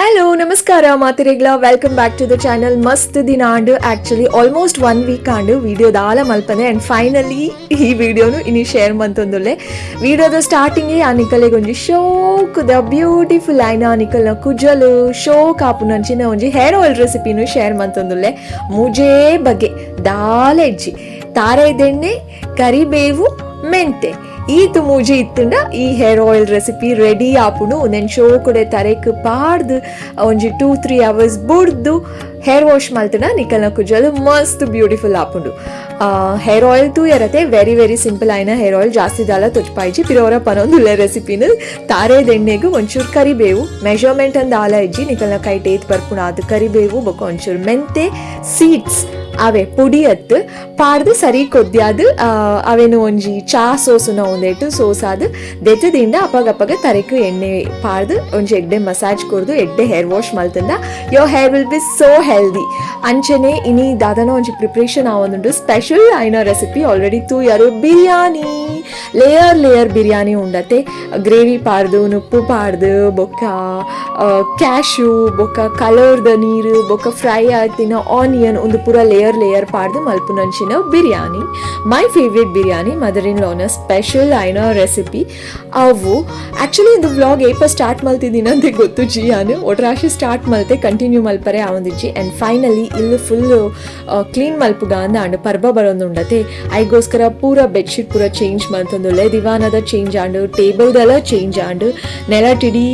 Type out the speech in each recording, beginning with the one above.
Hello, ನಮಸ್ಕಾರ ಮಾತೆರೆಗ್ಲ. Welcome back to the channel. ಮಸ್ತ್ ದಿನ ಆಂಡ್, ಆಕ್ಚುಲಿ ಆಲ್ಮೋಸ್ಟ್ ಒನ್ ವೀಕ್ ಆಂಡ್ video ದಾಲ ಮಲ್ಪನೆ. ಅಂಡ್ ಫೈನಲಿ ಈ ವಿಡಿಯೋನು ಇನಿ ಶೇರ್ ಮಂತೊಂದುಲ್ಲೆ. ವಿಡಿಯೋದ ಸ್ಟಾರ್ಟಿಂಗ್ ಆ ನಿಕಲೆಗ್ ಒಂಜಿ ಶೋಕುದ ಬ್ಯೂಟಿಫುಲ್ ಆಯ್ನ ನಿಕಲ್ನ ಕುಜಲು ಶೋಕ್ ಆಪುನಂಚಿನ ಒಂಜಿ ಹೇರ್ ಆಯಿಲ್ ರೆಸಿಪಿನು ಶೇರ್ ಮಂತೊಂದುಲ್ಲೆ. ಮುಜೇ ಬಗೆ ದಾಲ ಇಜ್ಜಿ, ತಾರೆದೆಣ್ಣೆ, ಕರಿಬೇವು, ಮೆಂತೆ, ಈತ್ ಮೂಜಿ ಇತ್ತುಂಡ ಈ ಹೇರ್ ಆಯಿಲ್ ರೆಸಿಪಿ ರೆಡಿ ಆಪುಂಡು. ಉಂದೆನ್ ಶೋಕುಡೆ ತರೆಕ್ ಪಾಡ್ದು ಒಂಜಿ 2-3 ಅವರ್ಸ್ ಬುಡ್ದು ಹೇರ್ ವಾಶ್ ಮಲ್ತುಂಡ ನಿಕಲ್ನ ಕುಜಲು ಮಸ್ತ್ ಬ್ಯೂಟಿಫುಲ್ ಆಪುಂಡು. ಹೇರ್ ಆಯಿಲ್ ತೂಯರತೆ, ವೆರಿ ವೆರಿ ಸಿಂಪಲ್ ಆಯ್ನ ಹೇರ್ ಆಯಿಲ್, ಜಾಸ್ತಿ ದಾಲ ತೊಜ್ಪಾಯ್ಜಿ, ಪಿರೋರ ಪನೊಂದುಲ್ಲ ರೆಸಿಪಿನ. ತಾರೆದೆಣ್ಣೆಗ್ ಒಂಚೂರು ಕರಿಬೇವು, ಮೆಜರ್ಮೆಂಟ್ ಅಂದ್ ದಾಲ ಇಜ್ಜಿ, ನಿಕಲ್ನ ಕೈಟ್ ಏತ್ ಬರ್ಪುಂಡು ಅದು ಕರಿಬೇವು, ಬೊಕ ಒಂಚೂರು ಮೆಂತೆ ಸೀಡ್ಸ್, ಅವೆ ಪುಡಿ ಅತ್ತು, ಪಾಡ್ದು ಸರಿ ಕೊದ್ಯಾದ್ ಅವೆನು ಒಂಜಿ ಚಾ ಸೋಸುನ ಒಂದೇಟು ಸೋಸಾದ್ ದೆತ್ತದಿಂಡ ಅಪಗಪಗ ತರೆಕ್ ಎಣ್ಣೆ ಪಾಡ್ದು ಒಂಜಿ ಎಡ್ಡೆ ಮಸಾಜ್ ಕೊರ್ದು ಎಡ್ಡೆ ಹೇರ್ ವಾಶ್ ಮಲ್ತಂದ your hair will be so healthy. ಅಂಚನೆ ಇನಿ ದಾದನ ಒಂಜಿ ಪ್ರಿಪ್ರೇಷನ್ ಆವೊಂದುಂಡು, ಸ್ಪೆಷಲ್ ಆಯ್ನ ರೆಸಿಪಿ. ಆಲ್ರೆಡಿ ತೂಯರು, ಬಿರಿಯಾನಿ, ಲೇಯರ್ ಲೇಯರ್ ಬಿರಿಯಾನಿ ಉಂಡತೆ. ಗ್ರೇವಿ ಪಾಡ್ದು, ನುಪ್ಪು ಪಾಡ್ದು, ಬೊಕ್ಕ ಕ್ಯಾಶು, ಬೊಕ್ಕ ಕಲರ್ದ ನೀರು, ಬೊಕ್ಕ ಫ್ರೈ ಆತಿನ ಆನಿಯನ್, ಒಂದು ಪೂರ ಲೇಯರ್ ಲೇಯರ್ ಪಾಡ್ದು ಮಲ್ಪುನಂಚಿನ biryani. My favourite biryani, mother in ಲಾನ ಸ್ಪೆಷಲ್ ಆಯ್ನ ರೆಸಿಪಿ ಅವು. ಆ್ಯಕ್ಚುಲಿ ಇದು ವ್ಲಾಗ್ ಏಪ ಸ್ಟಾರ್ಟ್ ಮಲ್ತಿದ್ದೀನಿ ಅಂತ ಗೊತ್ತುಜ್ಜಿ. ಯಾನು ಒಟ್ರಾಶಿ ಸ್ಟಾರ್ಟ್ ಮಲ್ತೆ, ಕಂಟಿನ್ಯೂ ಮಲ್ಪರೆ ಆವೊಂದಿಜ್ಜಿ. ಆ್ಯಂಡ್ ಫೈನಲಿ ಇಲ್ಲಿ ಫುಲ್ ಕ್ಲೀನ್ ಮಲ್ಪುಗ ಅಂದ ಅಂಡ್ ಪರ್ಬ ಬರೋದುಂಡತೆ, ಐಗೋಸ್ಕರ ಪೂರ ಬೆಡ್ಶೀಟ್ ಪೂರ ಚೇಂಜ್ ಮಲ್ತೊಂದುಲ್ಲೆ. ದಿವಾನದ ಚೇಂಜ್ ಆಂಡ್, ಟೇಬಲ್ದೆಲ್ಲ ಚೇಂಜ್ ಆಂಡ್, ನೆಲ ಟಿಡೀ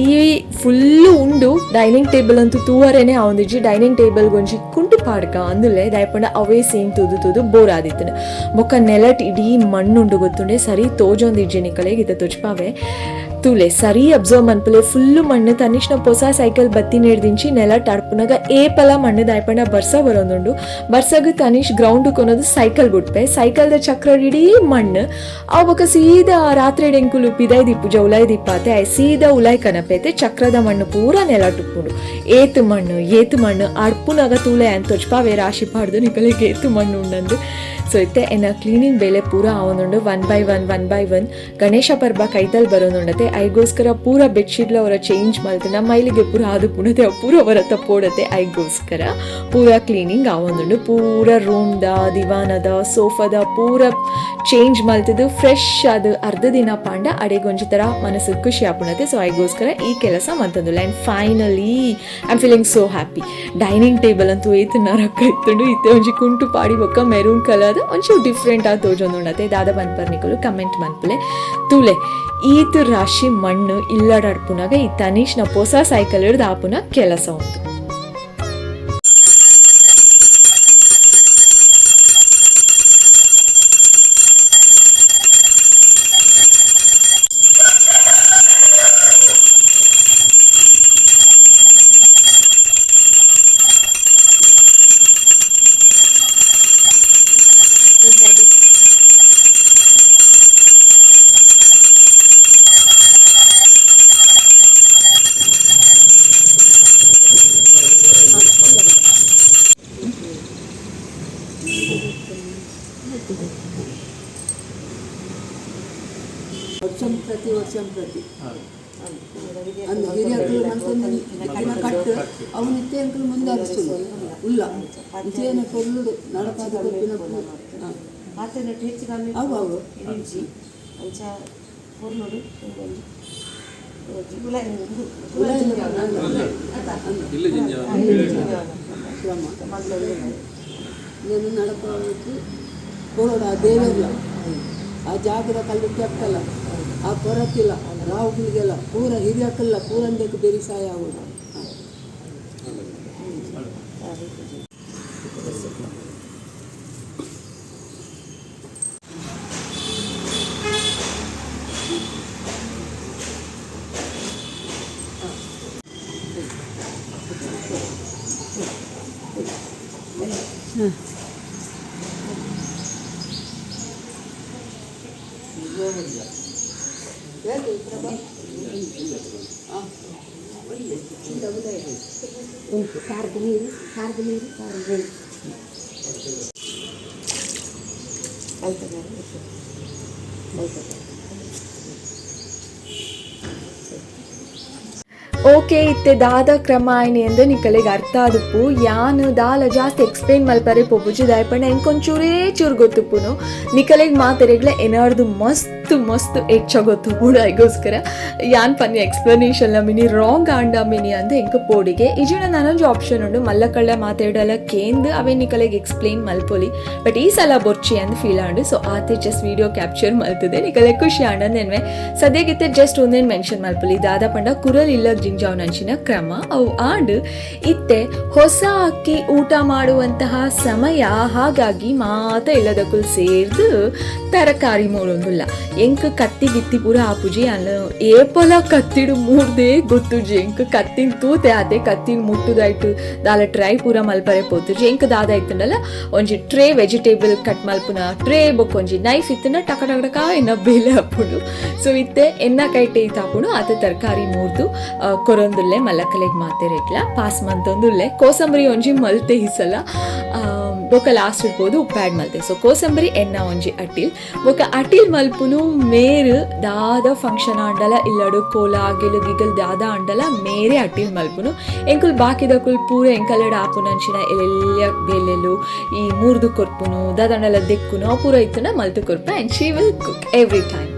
ಫುಲ್ಲು ಉಂಡು. ಡೈನಿಂಗ್ ಟೇಬಲ್ ಅಂತೂ ತೂವರೇನೆ ಆವೊಂದಿಜ್ಜಿ. ಡೈನಿಂಗ್ ಟೇಬಲ್ ಒಂಜಿ ಕುಂಟು ಪಾಡ್ಕ ಅಂದುಲ್ಲೆ, ದಾಯಪಂಡ ಅವೇ ಸೇಮ್ ತೂದು ತೂದು ಬೋರ್ ಆದಿತ್ತನ. ಬೊಕ್ಕ ನೆಲಟ್ ಇಡೀ ಮಣ್ಣುಂಡು, ಗೊತ್ತುಂಡೆ? ಸರಿ ತೋಜೊಂದಿಜ್ಜಿ ನಿಕಲೆಗ್, ಇತ್ತ ತೊಜ್ಪಾವೆ ತೂಲೆ, ಸರಿ ಅಬ್ಸರ್ವ್ ಮನ್ಪುಲೆ, ಫುಲ್ಲು ಮಣ್ಣು. ತನಿಷ್ನ ಪೊಸ ಸೈಕಲ್ ಬತ್ತಿ ನೀಡ್ದಿಂಚಿ ನೆಲ ಟರ್ಪುನಗ ಏಪಲ ಮಣ್ಣು. ದಾಯಪಂಡ ಬರ್ಸ ಬರೋದುಂಡು. ಬರ್ಸಗ್ ತನಿಷ್ ಗ್ರೌಂಡ್ ಕೊನೋದು ಸೈಕಲ್ ಬುಟ್ಪೆ, ಸೈಕಲ್ದ ಚಕ್ರ ಇಡೀ ಮಣ್ಣು. ಆ ಬೊಕ ಸೀದಾ ರಾತ್ರಿ ಎಂಕುಲು ಪಿದಾಯ್ ದಿಪ್ಪು ಉಲಾಯ್ ದಿಪ್ಪಾತೆ, ಆಯ್ ಸೀದಾ ಉಲಾಯ್ ಕನಪೇತೆ, ಚಕ್ರದ ಮಣ್ಣು ಪೂರ ನೆಲ ಟುಪ್ಪುಂಡು. ಏತು ಮಣ್ಣು, ಏತು ಮಣ್ಣು! ಅಡ್ಪುನಗ ತೂಲೆ ಅಂತ ತೊಜ್ಪಾವೆ ರಾಶಿ ಪಾಡ್ದು ನಿಕಲೆಗ್ ಏತು ಮಣ್ಣು ಉಂಡಂದು. ಸೊ ಇತ್ತೆ ಎನ್ನ ಕ್ಲೀನಿಂಗ್ ಬೇಲೆ ಪೂರ ಆವೊಂದುಂಡು, one by one, one by one. Ganesha ಪರ್ಬ ಕೈತಲ್ ಬರೋದುಂಡತೆ, ಐಗೋಸ್ಕರ ಪೂರ ಬೆಡ್ಶೀಟ್ಲ ಅವರ ಚೇಂಜ್ ಮಲ್ತನ ಮೈಲಿಗೆ ಪೂರ ಅದು ಪುಣತೆ ಪೂರ ಅವರ ತಪ್ಪೋಡತೆ, ಐಗೋಸ್ಕರ ಪೂರ ಕ್ಲೀನಿಂಗ್ ಆವೊಂದುಂಡು. ಪೂರ ರೂಮ್ದ, ದಿವಾನದ, ಸೋಫಾದ ಪೂರ ಚೇಂಜ್ ಮಲ್ತದು ಫ್ರೆಶ್ ಅದು ಅರ್ಧ ದಿನ ಪಾಂಡ ಅಡೆಗೊಂಜಿ ಥರ ಮನಸ್ಸು ಖುಷಿ ಆಪುಣತೆ. ಸೊ ಐಗೋಸ್ಕರ ಈ ಕೆಲಸ ಮಂತಂದುಲ್ಲ. And finally I am feeling so happy. Dining table ಅಂತೂ ಏತು ನರಕ ಇತ್ತುಂಡು. ಇತ್ತೆ ಒಂಜಿ ಕುಂಟು ಪಾಡಿ ಬೊಕ್ಕ ಮೆರೂನ್ ಕಲರ್ ಒಂಚೂರು ಡಿಫ್ರೆಂಟ್ ಆಗಿ ತೋಜೊಂದುಂಡತೆ. ದಾದ ಮನ್ಪರ್ ನಿಕುಲು ಕಮೆಂಟ್ ಮನ್ಪುಲೆ. ತೂಲೆ, ಈತ್ ರಾಶಿ ಮಣ್ಣು ಇಲ್ಲಡಡ್ಪುನಾಗ ಈ ತನೀಶ್ನ ಪೊಸ ಸೈಕಲ್ ಹಿಡ್ದು ಆಪುನ ಕೆಲಸ ಉಂಟು. ವರ್ಷಂ ಪ್ರತಿ ವರ್ಷಂ ಪ್ರತಿ ಅಂದು ಹಿರಿಯಕುಲು ಮಲ್ತೊಂದು ಇತ್ತಿನ ಕಟ್ಟು ಅವು ನಿತ್ಯ ಎಂಕುಲು ಮುಂದುವರಿಸುದು ಉಲ್ಲ. ವಿಜಯನ ಪೊರ್ಲುಡು ನಡಪಾದ ಕೊರ್ಪಿನ. ಹಾಂ. ಆತನಟ್ಟು ಹೆಚ್ಚು ಕಮ್ಮಿ ಅವು ಅವು. ಇಡಿಂಚಿ ಅಂಚ ಪೊರ್ಲುಡು ಒಂಜಿ ಉಲಾಯಿ. ಕ್ರಮ నేను ನಡಪಾವತ್ತು ಕೊರೋಡ ಆ ದೇವೆರ್ಲ ಆ ಜಾಗದ ಕಲ್ಲು ಕೆಪ್ಪಲ್ಲ ಆ ಕೊರತಿಲ್ಲ ರಾವುಗಳಿಗೆಲ್ಲ ಪೂರ ಹಿರಿಯಕಲ್ಲ ಪೂರಂದಕ್ಕೆ ಬೆರಿಸಾಯ ಆಗೋದು. ಹಾಂ. ಉಂಟು ಕಾರ್ದು ನೀರು, ಕಾರ್ದು ನೀರು, ಕಾರ್ದು ನೀರು ಕಲ್ತದೆ ಕಲ್ತದೆ. ಓಕೆ, ಇತ್ತೆ ದಾದ ಕ್ರಮ ಆಯ್ನಿ ಅಂದ್ ನಿಕಲೆಗ್ ಅರ್ಥ ಆದುಪ್ಪು. ಯಾನ್ ದಾಲ ಜಾಸ್ತಿ ಎಕ್ಸ್ಪ್ಲೇನ್ ಮಲ್ಪರೆ ಪೋಪುಜಿ, ದಾಯೆ ಎಂಕೊಂಚೂರೇ ಚೂರು ಗೊತ್ತುಪ್ಪುನು. ನಿಕಲೆಗ್ ಮಾತೆರೆಗ್ಲ ಏನಾರ್ದು ಮಸ್ತ್ ಮಸ್ತ್ ಹೆಚ್ಚ ಗೊತ್ತುಪ್ಪುಡು. ಐಗೋಸ್ಕರ ಯಾನ್ ಪನ್ನಿ ಎಕ್ಸ್ಪ್ಲನೇಷನ್ ಮಿನಿ ರಾಂಗ್ ಆಂಡ ಮಿನಿ ಅಂದ್ ಎಂಕ್ ಪೋಡಿಗೆ. ಇಜಿನ ನನೊಂಜಿ ಆಪ್ಷನ್ ಉಂಡು, ಮಲ್ಲ ಕಳ್ಳ ಮಾತೆಡಲ ಕೇಂದ್ ಅವೇ ನಿಕಲೆಗ್ ಎಕ್ಸ್ಪ್ಲೇನ್ ಮಲ್ಪೊಲಿ. ಬಟ್ ಈ ಸಲ ಬೊರ್ಚಿ ಅಂದ್ ಫೀಲ್ ಆಂಡ್. ಸೊ ಆತೆ ಜಸ್ಟ್ ವಿಡಿಯೋ ಕ್ಯಾಪ್ಚರ್ ಮಲ್ತದೆ, ನಿಕಲೆಗ್ ಖುಷಿ ಆಂಡ ನೆನ್ವೆ. ಸದ್ಯಗಿತ್ತೆ ಜಸ್ಟ್ ಒಂದೇನ್ ಮೆನ್ಷನ್ ಮಲ್ಪೊಲಿ, ದಾದ ಪಂಡ ಕುರಲ್ ಇಲ್ಲಗ್ ಜಿಂಜಾವ್ನಂಚಿನ ಕ್ರಮ ಅವು ಆಂಡ್. ಇತ್ತೆ ಹೊಸ ಅಕ್ಕಿ ಊಟ ಮಾಡುವಂತಹ ಸಮಯ, ಹಾಗಾಗಿ ಮಾತ ಇಲ್ಲದಕುಲ್ ಸೇರ್ದು ತರಕಾರಿ ಮೂರೊಂದುಲ್ಲ. ಎಂಕ್ ಕತ್ತಿ ಗಿತ್ತಿ ಪೂರ ಆಪುಜಿ, ಅಲ್ಲ ಏಪಲ ಕತ್ತಿಡು ಮೂರ್ದೇ ಗೊತ್ತುಜಿ. ಎಂಕ್ ಕತ್ತಿನ ತೂತೆ ಆತೆ, ಕತ್ತಿನ ಮುಟ್ಟುದಾಯ್ತು ದಾಲ ಟ್ರೈ ಪೂರ ಮಲ್ಪರೆ ಪೋತುಜಿ. ಎಂಕ್ ದಾದ ಇತ್ತುಂಡಲ ಒಂಜಿ ಟ್ರೇ ವೆಜಿಟೇಬಲ್ ಕಟ್ ಮಲ್ಪುನ ಟ್ರೇ ಬೊಕ್ಕ ಒಂಜಿ ನೈಫ್ ಇತ್ತುಂಡ ಟಕ ಟಕ ಟಕ ಎನ್ನ ಬೇಲೆ ಆಪುಂಡು. ಸೊ ಇತ್ತೆ ಎನ್ನ ಕೈಟೆ ಇತ್ತಾಪುಂಡು ಆತೆ ತರಕಾರಿ ಮೂರ್ದು ಕೊರೊಂದುಲ್ಲೆ ಮಲ್ಲಕಲೆಗ್ ಮಾತೆರೆಗ್ಲ ಪಾಸ್ ಮಂತೊಂದುಲ್ಲೆ. ಕೋಸಂಬರಿ ಒಂಜಿ ಮಲ್ತೆ ಈ ಸಲ, ಬೊಕ ಲಾಸ್ಟ್ ಇಡ್ಬೋದು ಉಪ್ಪಾಡ್ ಮಲ್ತೆ. ಸೊ ಕೋಸಂಬರಿ ಎನ್ನ ಒಂಜಿ ಅಟಿಲ್, ಬೊಕ ಅಟಿಲ್ ಮಲ್ಪುನು ಮೇರು ದಾದ ಫಂಕ್ಷನ್ ಆಂಡಲ ಇಲ್ಲಡು ಕೋಲ ಗಿಲು ಗಿಗಲ್ ದಾದ ಆಂಡಲ ಮೇರೆ ಅಟಿಲ್ ಮಲ್ಪುನು. ಎಂಕುಲ್ ಬಾಕಿದಕುಲ್ ಪೂರ ಎಂಕಲಡ ಆಪುನಂಚಿನ ಎಲ್ಲೆಲ್ಲ ಬೇಲೆಲು ಈ ಮೂರ್ದು ಕೊರ್ಪುನು ದಾದಂಡಲ ದೆಕ್ಕುನು ಅವು ಪೂರ ಇತ್ತುನ ಮಲ್ತು ಕೊರ್ಪು. And she will cook every time.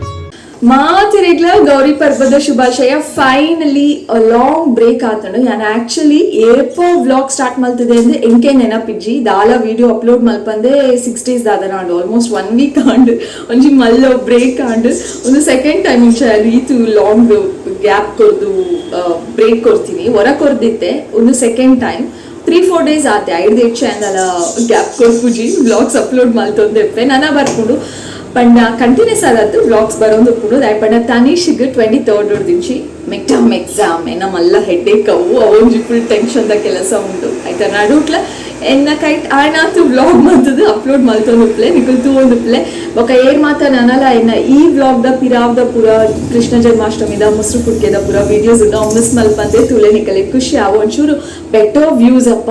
ಮಾತೆರೆಗ್ಲ Gauri ಪರ್ಬದ ಶುಭಾಶಯ. ಫೈನಲಿ ಲಾಂಗ್ ಬ್ರೇಕ್ ಆತಂಡು. ಯಾನ್ ಆಕ್ಚುಲಿ ಏಪೋ ವ್ಲಾಗ್ ಸ್ಟಾರ್ಟ್ ಮಲ್ತಿದೆ ಅಂದ್ರೆ ಎಂಕೆ ನೆನಪಿಜ್ಜಿ. ದಾಲ ವಿಡಿಯೋ ಅಪ್ಲೋಡ್ ಮಲ್ಪಂದೆ 6 ಡೇಸ್ ದಾದನ and, almost 1 week and ಒಂಜಿ ಮಲ್ಲ ಬ್ರೇಕ್ ಆಂಡ್. ಒಂದು ಸೆಕೆಂಡ್ ಟೈಮ್ ಇಂಚ ರೀತು ಲಾಂಗ್ ಗ್ಯಾಪ್ ಕೊರ್ದು ಬ್ರೇಕ್ ಕೊಡ್ತೀನಿ ಹೊರ ಕೊರ್ದಿತ್ತೆ. ಒಂದು ಸೆಕೆಂಡ್ ಟೈಮ್ 3-4 ಡೇಸ್ ಆತೆ, ಐದು ಹೆಚ್ಚು ಅಂದಲ ಗ್ಯಾಪ್ ಕೊರ್ಪುಜಿ. ವ್ಲಾಗ್ಸ್ ಅಪ್ಲೋಡ್ ಮಲ್ತೊಂದೆಪ್ಪೆ ನನ ಬರ್ಪುಂಡು ಪಂಡ ಕಂಟಿನ್ಯೂಸ್ ಆದದ್ದು ವ್ಲಾಗ್ಸ್ ಬರೋದು ಉಪ್ಪುಂಡು. ದಾಯೆ ಪಂಡ ತನಿಷ್ಗ್ 23rd ದಿಂಚಿ ಮಿಡ್ ಎಕ್ಸಾಮ್, ಎನ್ನ ಮಲ್ಲ ಹೆಡ್ಡೇಕ್ ಅವು, ಅವೊಂಜಿ ಫುಲ್ ಟೆನ್ಷನ್ the ಕೆಲಸ ಉಂಟು ಆಯ್ತಾ. ನಡುಟ್ಲ ಎನ್ನ ಕೈಟ್ ಆಯ್ನಾತು ವ್ಲಾಗ್ ಮಲ್ತದು ಅಪ್ಲೋಡ್ ಮಲ್ತೊಂದುಪ್ಲೆ, ನಿಕುಲ್ ತೂವೊಂದುಪ್ಲೆ. ಬೊಕ ಏರ್ ಮಾತ ನನಲ ಎನ್ನ ಈ ವ್ಲಾಗ್ ದ ಪಿರಾವ್ದ ಪೂರ ಕೃಷ್ಣ ಜನ್ಮಾಷ್ಟಮಿದ ಮುಸ್ರು ಕುಟ್ಕೆದ ಪೂರ ವಿಡಿಯೋಸ್ ಉಂಡು, ಅವು ಮಿಸ್ ಮಲ್ಪಂದೆ ತೂಲೆ, ನಿಕಲೆ ಖುಷಿ ಆವು. ಒಂಚೂರು ಬೆಟರ್ ವ್ಯೂಸ್ ಅಪ್ಪ,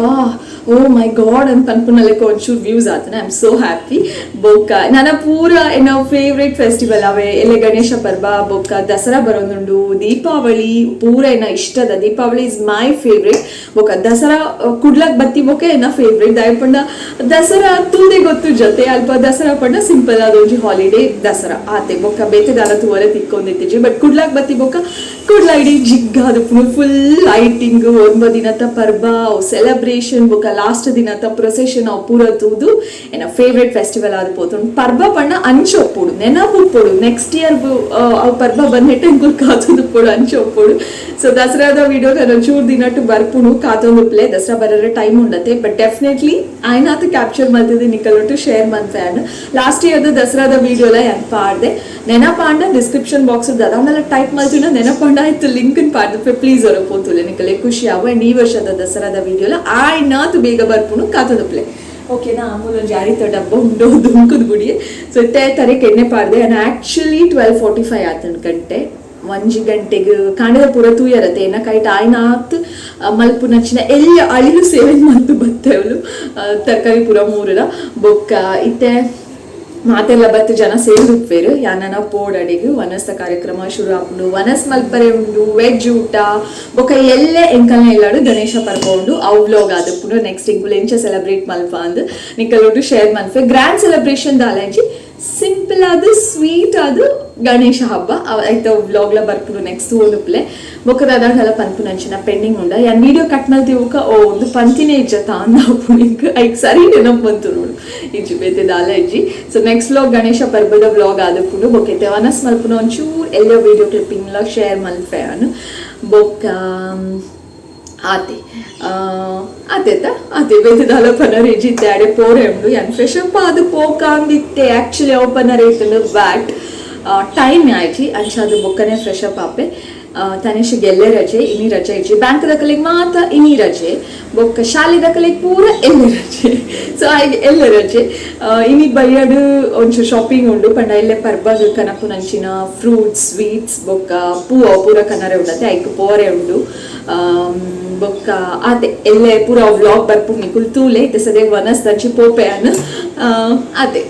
ಓ ಮೈ ಗಾಡ್ ಅಂತ ಪನ್ಪುನಲೆಕ್ಕ ಒಂಚೂರು ವ್ಯೂಸ್ ಆತನ. I am so happy. ಬೊಕ್ಕ ನನ್ನ ಪೂರ ಎನ್ನ ಫೇವ್ರೇಟ್ ಫೆಸ್ಟಿವಲ್ ಅವೇ ಎಲ್ಲೆ ಗಣೇಶ ಪರ್ಬ, ಬೊಕ್ಕ ದಸರಾ ಬರೋದುಂಡು, ದೀಪಾವಳಿ ಪೂರ ಎನ್ನ ಇಷ್ಟದ. Deepavali is my favourite. ಬೊಕ್ಕ ದಸರಾ ಕುಡ್ಲಕ್ ಬತ್ತಿ ಬೊಕ್ಕ ಎನ್ನ ಫೇವ್ರೇಟ್. ದಾಯಪಂಡ ದಸರಾ ತೂದೆ ಗೊತ್ತು ಜೊತೆ ಅಲ್ಪ ದಸರಾ ಪಂಡ ಸಿಂಪಲ್ ಅದೊಂಜಿ ಹಾಲಿಡೇ ದಸರಾ ಆತೆ, ಬೊಕ್ಕ ಬೇತೆ ದಾಲ ತೂವರೆ ತಿಕ್ಕೊಂದಿತ್ತಿಜಿ. ಬಟ್ ಕುಡ್ಲಕ್ ಬತ್ತಿ ಬೊಕ್ಕ ಕುಡ್ಲ ಇಡೀ ಜಿಗ್ಗ ಅದು ಫುಲ್ ಲೈಟಿಂಗ್, ಒಂಬ ದಿನದ ಪರ್ಬ ಸೆಲೆಬ್ರೇಷನ್, ಬೊಕ್ಕ ಲಾಸ್ಟ್ ದಿನದ ಪ್ರೊಸೆಷನ್ ಅವು ಪೂರ ತೂದು ಎನ್ನ ಫೇವ್ರೇಟ್ ಫೆಸ್ಟಿವಲ್ ಆದ್ ಪೋತುಂಡು. ಪರ್ಬ ಪಂಡ ಅಂಚ ಒಪ್ಪುಡು ನೆನಪು ಉಪ್ಪೊಡು. ನೆಕ್ಸ್ಟ್ ಇಯರ್ ಅವು ಪರ್ಬ ಬಂದಿಟ್ಟು ಎಂಕುಲು ಕಾತೊಂದು ಉಪ್ಪೊಡು, ಅಂಚ ಒಪ್ಪೊಡು. ಸೊ ದಸರಾದ ವಿಡಿಯೋ ನಾನು ಚೂರು ದಿನಟ್ಟು ಬರ್ಪುಣು, ಕಾತೊಂದು ಪ್ಲೇ. ದಸರಾ ಬರರೆ ಟೈಮ್ ಉಂಡತೆ, ಬಟ್ ಡೆಫಿನೆಟ್ಲಿ ಆಯ್ನಾತು ಕ್ಯಾಪ್ಚರ್ ಮಲ್ತಿದ್ದು ನಿಕಲೊಟ್ಟು ಶೇರ್ ಮನ್ಪೆ. ಲಾಸ್ಟ್ ಇಯರ್ದ ದಸರಾದ ವಿಡಿಯೋಲ ಪಾಡ್ದೆ ನೆನಪಾಂಡ ಡಿಸ್ಕ್ರಿಪ್ಷನ್ ಬಾಕ್ಸ್ ಅದಾದ್ಮೇಲೆ ಟೈಪ್ ಮಲ್ತಿನ ನೆನಪಾಂಡ ಆಯ್ತು ಲಿಂಕ್ ಪಾಡ್ದು ಪ್ಲೀಸ್ ಹೊರ ಪೋತುಲೆ, ನಿಕಲೆ ಖುಷಿ ಆವು. ಅಂಡ್ ಈ ವರ್ಷದ ದಸರಾದ ವಿಡಿಯೋಲ ಆಯ್ನಾತು ಬೇಗ ಬರ್ಪುಣು, ಕಾತೊಂದು ಪ್ಲೇ. ಓಕೆನಾ? ಆಮೂಲ ಜಾರಿತ ಡಬ್ಬ ಉಂಡು ದುಂಕುದು ಗುಡಿ. ಸೊ ಇತ್ತೆ ತರೆಕ್ ಎಣ್ಣೆ ಪಾಡ್ದೆ. ಆ್ಯಂಡ್ ಆ್ಯಕ್ಚುಲಿ 12:45 ಆತನ ಗಂಟೆ, ಒಂಜಿ ಗಂಟೆಗೆ ಕಾಂಡದ ಪೂರ ತೂಯರತೆ. ಎನ್ನ ಕೈಟ್ ಆಯ್ನಾತ್ ಮಲ್ಪುನಂಚಿನ ಎಲ್ಲ ಅಳಿಲು ಸೇವೆ ಮಲ್ತು ಬತ್ತೇವಲು ತರಕಾರಿ ಪೂರ ಮೂರಲ. ಬೊಕ್ಕ ಇತ್ತೆ ಮಾತೆಲ್ಲ ಬತ್ತು ಜನ ಸೇರಿದ್ಪೇರು. ಯಾನನ ಪೋಡಡಿಗು ವನಸ್ತ ಕಾರ್ಯಕ್ರಮ ಶುರು ಆಪುಂಡು. ವನಸ್ ಮಲ್ಪರೆ ಉಂಡು, ವೆಜ್ ಊಟ, ಬೊಕ ಎಲ್ಲೆ ಎಂಕಲ್ನ ಎಲ್ಲಾಡು ಗಣೇಶ ಪರ್ಬ ಉಂಡು. ಅವು ವ್ಲಾಗ್ ಆದಪ್ಪುಂಡು. ನೆಕ್ಸ್ಟ್ ಇಂಕುಲು ಎಂಚ ಸೆಲೆಬ್ರೇಟ್ ಮಲ್ಪ ಅಂದ್ ನಿಕಲೊಟ್ಟು ಶೇರ್ ಮನ್ಪೆ. ಗ್ರ್ಯಾಂಡ್ ಸೆಲೆಬ್ರೇಷನ್ ದಾಲಂಚಿ, ಸಿಂಪಲ್ ಆದ ಸ್ವೀಟ್ ಆದ ಗಣೇಶ ಹಬ್ಬ ಆಯ್ತು. ವ್ಲಾಗ್ಲ ಬರ್ಪುಂಡು ನೆಕ್ಸ್ಟ್ ಓದುಪ್ಲೆ. ಬೊಕ್ಕದಾದ ಪನ್ಪುನಂಚಿನ ಪೆಂಡಿಂಗ್ ಉಂಡ ಯಾನ್ ವಿಡಿಯೋ ಕಟ್ ಮಲ್ತಿ ಓ ಒಂದು ಪಂತಿನೇ ಇಜ್ಜ ತಾಂದ ಐಕ್ ಸರಿ ನೆನಪು ಬಂತು ನೋಡು. ಇಜ್ಜಿ, ಬೇತೆ ದಾಲ ಇಜ್ಜಿ. ಸೊ ನೆಕ್ಸ್ಟ್ ವ್ಲಾಗ್ ಗಣೇಶ ಪರ್ಬದ ವ್ಲಾಗ್ ಆದಪ್ಪುಂಡು. ಬೊಕ್ಕ ವನಸ್ ಮಲ್ಪುನ ಒಂಚೂರು ಎಲ್ಲ ವಿಡಿಯೋ ಕ್ಲಿಪ್ಪಿಂಗ್ ಶೇರ್ ಮಲ್ಪೆ ಅನು. ಬೊಕ್ಕ ಆತೆ ಆತೇತ ಆತೆ ಬೇತೆ ದಾಲ ಪನರ್ ಇಜ್ಜಿತ್ತೆ. ಅಡೆ ಪೋರೆ ಉಂಡು. ಯಾನ್ ಫ್ರೆಶ್ ಅಪ್ ಆದ್ ಪೋಕಾಂದಿತ್ತೆ. ಆಕ್ಚುಲಿ ಅವು paneer ಇತ್ತುಂಡು, but time ಆಯ್ಚಿ, ಅಂಚಾದ ಬೊಕ್ಕನೆ fresh up ಆಪೆ. ತನಿಷ್ ಎಲ್ಲೆ ರಜೆ, ಇನಿ ರಜೆ ಇಜ್ಜಿ. ಬ್ಯಾಂಕ್ ದಕಲೆಗ್ ಮಾತ ಇನಿ ರಜೆ, ಬೊಕ್ಕ ಶಾಲೆ ದಕಲೆಗ್ ಪೂರ ಎಲ್ಲೆ ರಜೆ. ಸೊ ಆಯ್ಗೆ ಎಲ್ಲೆ ರಜೆ. ಇನಿ ಬಯ್ಯಡು ಒಂಚೂರು ಶಾಪಿಂಗ್ ಉಂಡು. ಪಂಡ ಎಲ್ಲೆ ಪರ್ಬಗ್ ಕನಪುನಂಚಿನ ಫ್ರೂಟ್ಸ್, ಸ್ವೀಟ್ಸ್, ಬೊಕ್ಕ ಪೂವ ಪೂರ ಕನರೆ ಉಂಡತೆ, ಐಕ್ ಪೋರೆ ಉಂಡು. ಬೊಕ್ಕ ಆತೆ ಎಲ್ಲೆ ಪೂರ ವ್ಲಾಗ್ ಬರ್ಪುಂಡು, ನಿಕುಲ್ ತೂಲೆ. ಇತ್ತೆ ಸದ್ಯಗ್ ವನಸ್ ದಂಚಿ ಪೋಪೆ ಅನ್ ಆತೆ.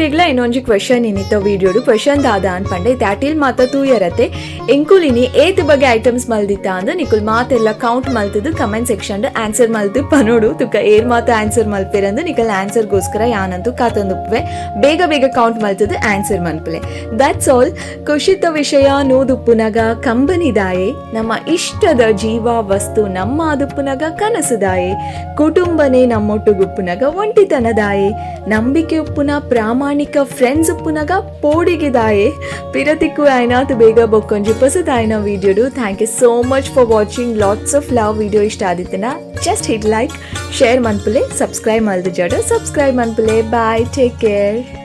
ಮಾತೆರೆಗ್ಲ ಇನ್ನೊಂಜಿ ಕ್ವೆಶನ್ ಇನ್ನಿತ್ತ ವಿಡಿಯೋಡು. ಕ್ವೆಶನ್ ದಾದ ಅನ್ಪಂಡೆ, ಅಟಿಲ್ ಮಾತ ತೂಯರತೆ, ಎಂಕುಲಿನಿ ಏತ್ ಬಗೆ ಐಟಮ್ಸ್ ಮಲ್ದಿತ್ತ ಅಂದ್ ನಿಕುಲ್ ಮಾತೆಲ್ಲ ಕೌಂಟ್ ಮಲ್ತದು ಕಮೆಂಟ್ ಸೆಕ್ಷನ್ ಆನ್ಸರ್ ಮಲ್ತು ಪನೋಡು. ತುಕ ಏರ್ ಮಾತ ಆನ್ಸರ್ ಮಲ್ಪೆರಂದು ನಿಕಲ್ ಆನ್ಸರ್ ಗೋಸ್ಕರ ಯಾನಂತೂ ಕಾತೊಂದುಪ್ಪುವೆ. ಬೇಗ ಬೇಗ ಕೌಂಟ್ ಮಲ್ತದು ಆನ್ಸರ್ ಮನ್ಪುಲೆ. That's all. ಖುಷಿತ ವಿಷಯ ನೂದುಪ್ಪುನಗ ಕಂಬನಿದಾಯೆ, ನಮ್ಮ ಇಷ್ಟದ ಜೀವ ವಸ್ತು ನಮ್ಮ ಆದುಪ್ಪುನಗ ಕನಸುದಾಯೆ, ಕುಟುಂಬನೇ ನಮ್ಮೊಟ್ಟುಗುಪ್ಪುನಗ ಒಂಟಿತನದಾಯೆ, ನಂಬಿಕೆ ಉಪ್ಪುನ ಪ್ರಾಮಾಣಿಕ ಫ್ರೆಂಡ್ಸ್ ಉಪ್ಪುನಗ ಪೋಡಿಗೆದಾಯೆ. ಪಿರತಿಕ್ಕು ಆಯ್ನಾತ್ ಬೇಗ ಬೊಕ್ಕೊಂಜಿ ಪೊಸತಾಯ್ನ ವಿಡಿಯೋಡು. Thank you so much for watching. Lots of love. Video ಇಷ್ಟ ಆದಿತ್ತನ ಜಸ್ಟ್ ಹಿಟ್ ಲೈಕ್, ಶೇರ್ ಮನ್ಪುಲೆ. ಸಬ್ಸ್ಕ್ರೈಬ್ ಮಲ್ದು ಜಡ ಸಬ್ಸ್ಕ್ರೈಬ್ ಮನ್ಪುಲೆ. Bye, take care.